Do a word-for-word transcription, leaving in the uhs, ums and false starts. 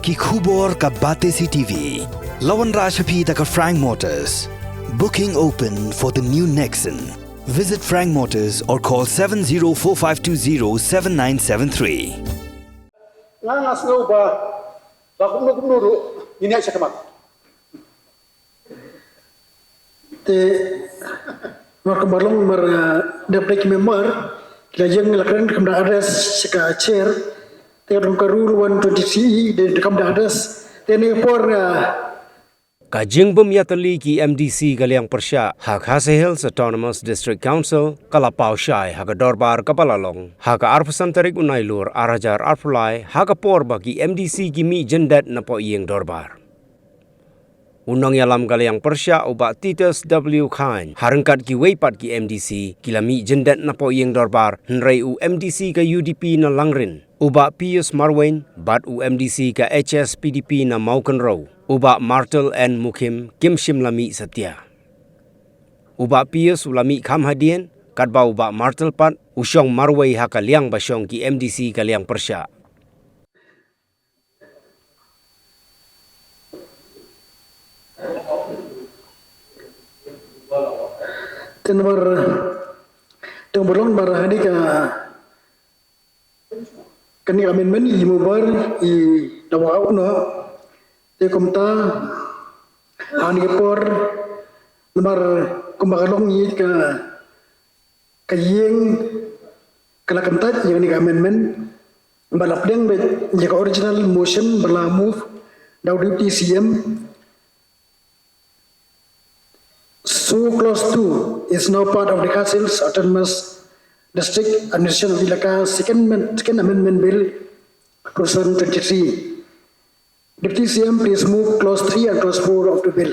Ki khubor ka Batesi T V. La wanrah sha phi da ka Frank Motors. Booking open for the new Nexon. Visit Frank Motors or call seven zero four five two zero seven nine seven three. Nga nga sngew ba ba kumno kumno ruh ngin ïaid shakhmat. Te mar kumba long mar, eh, dep dei ki member la ïeng la kren kam da address sha ka chair. Te long ka rule one twenty-three E de kam da address. Te ne por, eh, Ka jingbym ïatylli ki M D C ka liang pyrshah ha Khasi Hills Autonomous District Council ka la paw shai ha ka dorbar kaba la long ha ka arphew san tarik u Nailur ar hajar arphew lai, ha ka por ba ki M D C ki mih jyndet na poh ïing dorbar. U nongïalam ka liang pyrshah u Bah Titus W Khan ha ryngkat kiwei pat ki M D C ki la mih jyndet na poh ïing dorbar, hynrei u M D C ka U D P na Langrin, u Bah Pius Marwein, bad u M D C ka H S P D P na Mawkynrew, u Bah Martel N Mukhim, kim shym la mih satia. U Bah Pius u la mih kham hadien, katba u Bah Martel pat u shong marwei ha ka liang ba shong ki M D C ka liang pyrshah. Te namar, te namar long namar hangne ka, kane ka amendment i Mubar i dawa u noh. Te kumta hangne ka por namar kumba ka long i ka ka ïing ka la kyntait ïa kane ka amendment ba la pdiang beit ïa ka original motion ba la move da u Deputy C M. So clause two is now part of the Khasi Hills Autonomous District Administration of Elaka Second, Second Amendment Bill two thousand twenty-three. Deputy C M, please move clause three and clause four of the bill.